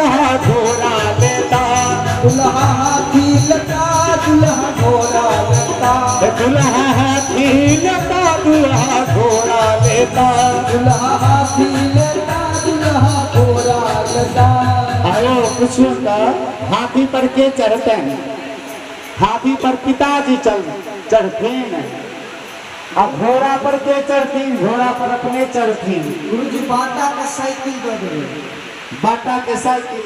दुल्हा घोड़ा लेता। दुल्हा हाथी लेता दुल्हा घोड़ा लेता। दुल्हा हाथी लेता दुल्हा घोड़ा लेता। दुल्हा हाथी लेता दुल्हा घोड़ा लेता। आयो पूछियो तो हाथी पर के चढ़ते हैं? हाथी पर पिताजी चढ़थिन, आ घोड़ा पर के चढ़थिन? घोड़ा पर अपने चढ़थिन। गुरुजी बाटा के साइकिल दऽ देबै। बाटा के साइकिल।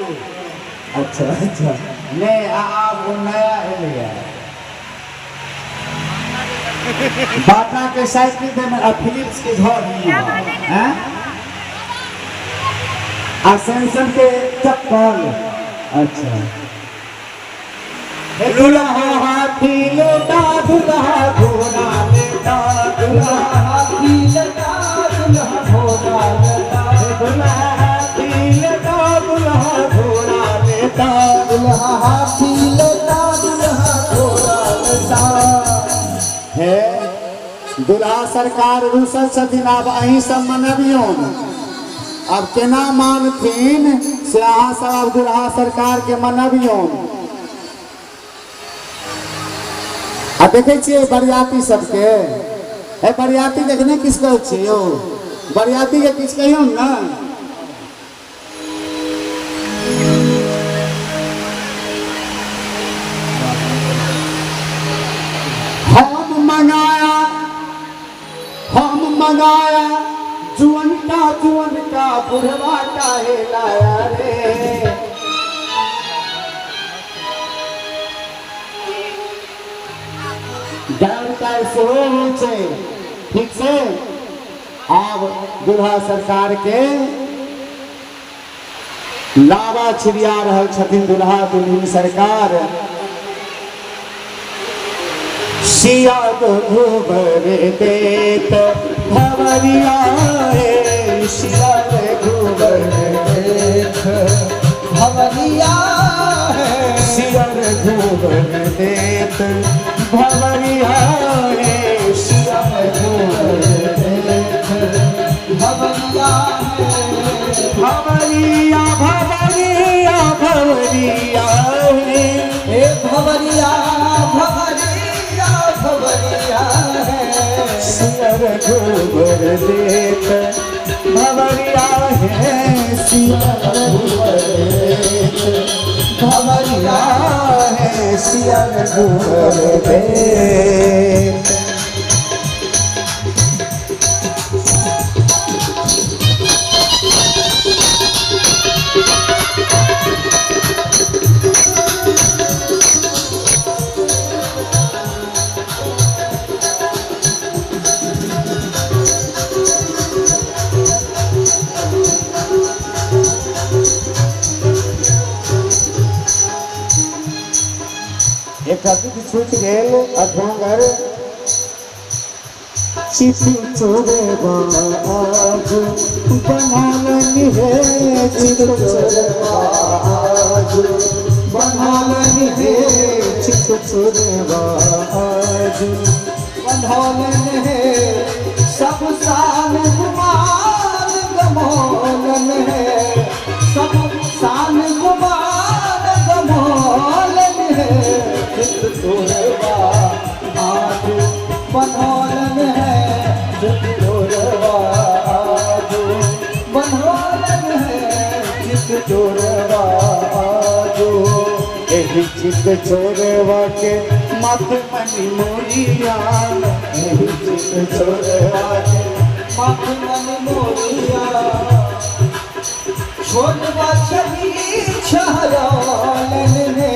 अच्छा अच्छा, नहीं आब ओ नया एलैया बाटा के साइकिल देने आ फिलिप्स के घड़ी हैं आ सैमसंग के चप्पल। अच्छा, दुल्हा हाथी लेता दुल्हा घोड़ा लेता। दुल्हा हाथी लेता दुल्हा घोड़ा लेता। दुल्हा हाथी लेता दुल्हा घोड़ा लेता। दुल्हा हाथी लेता दुल्हा घोड़ा लेता। हे दुल्हा सरकार रूसल छथिन, आब अहीं सब मनबियौन। आब केना मानथिन से अहाँ सब आब दुल्हा सरकार के मनबियौन। आ देखै छियै बरियाती सबके, हे बरियाती देखने किछु कहै छियै यौ? बरियाती के किछु कहियौ ने। हम मंगाया, हम मंगाया जुअन का बुढ़वा काहे लाया रे। गाय ताय सेहो होइ छै, ठीक छै। आब दुल्हा सरकार के लावा छिड़िया रहल छथिन दुल्हा दुल्हिन सरकार। सिया रघुबर देत भवरिया हे, सिया रघुबर देत भवरिया हे, सिया रघुबर देत भवरिया हे, सिया रघुबर देत भवरिया हे। भवरिया भवरिया भवरिया हे, हे भवरिया भवरिया भवरिया हे, सिया रघुबर देत भवरिया हे, सिया रघुबर देत भवरिया हे, सिया रघुबर देत। एकटा दुख छूटि गेल अधोगर चित चोरबा आज बनालनि हे, चित चोरबा आज बनालनि हे, चित चोरबा आज बनौलन हे। सब शान गुमान गमौलन हे, सब शान गुमान गमौलन हे, चित चोरबा आज बनौलन है, चित चोरबा आज बनौलन है, चित चोरबा आज। एहि चित चोरबा के माथ मनी मोरिया, एहि चित चोरबा के माथ मनी मोरिया। छोटबा छवि छहरौलन हे,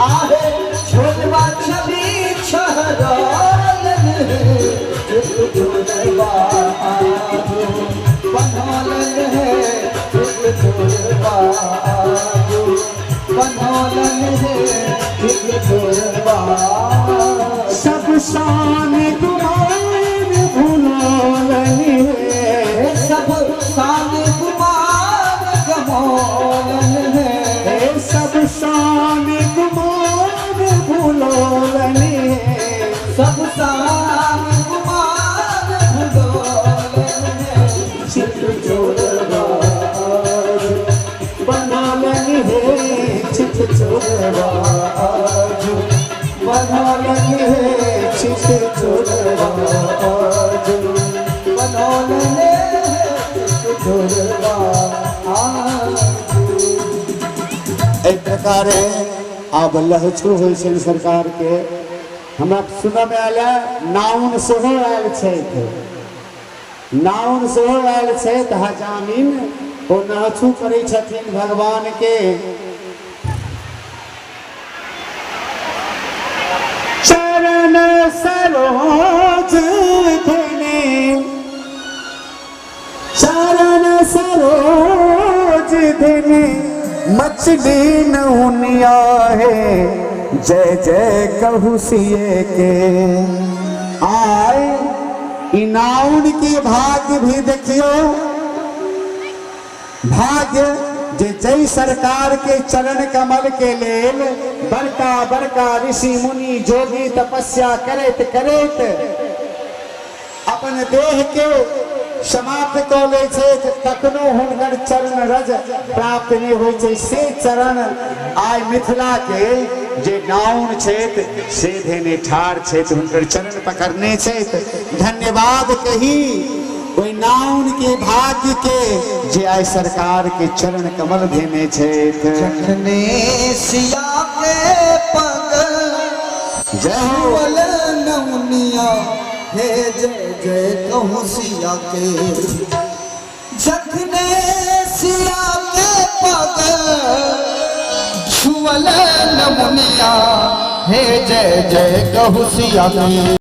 आहे छोटबा छवि छहरौलन हे, चित चोरबा आज बनौलन हे, चित चोरबा आज बनौलन हे, चित चोरबा। सब शान गुमान भुलौलनि हे, सब शान गुमान गमौलन हे, सब शान गुमान भुलौलनि हे, सब शान गुमान भुलौलन हे, चित चोरबा आज बनौलनि चोरवा आजू बनौलन हे चित चोरवा आजू बनौलन हे चित चोरवा आजू। एहि प्रकारे आब लहछू होइ छनि सरकार के। हमरा सुनऽ मे आयल है नाउन सेहो आयल छथि, नाउन सेहो आयल छथि हजामिन, ओ नहछू करै छथिन भगवान के। चरण सरोज धनी, चरण सरोज धनी मछली नौनिया है, जय जय कहू सिए के। आय इनाउन के भाग्य भी देखियो, भाग्य जे जय सरकार के चरण कमल के लेल बड़का बड़का ऋषि मुनि जोगी तपस्या करैत करैत अपन देह के समाप्त कऽ लै छथि, तखनो हुनकर चरण रज प्राप्त नहि होइ छै। से चरण आइ मिथिला के जे नाउन छथि से धेने ठाढ़ छथि, हुनकर चरण पकड़ने छथि। धन्यवाद कही ओहि नाउन के भाग्य के जे आइ सरकार के चरण कमल धेने छथि। जखने सिया के पग जय हो छुअल नौनिया हे जय जय कहूँ सिया के। जखने सिया के पग छुअल नौनिया हे जय जय कहूँ सिया के।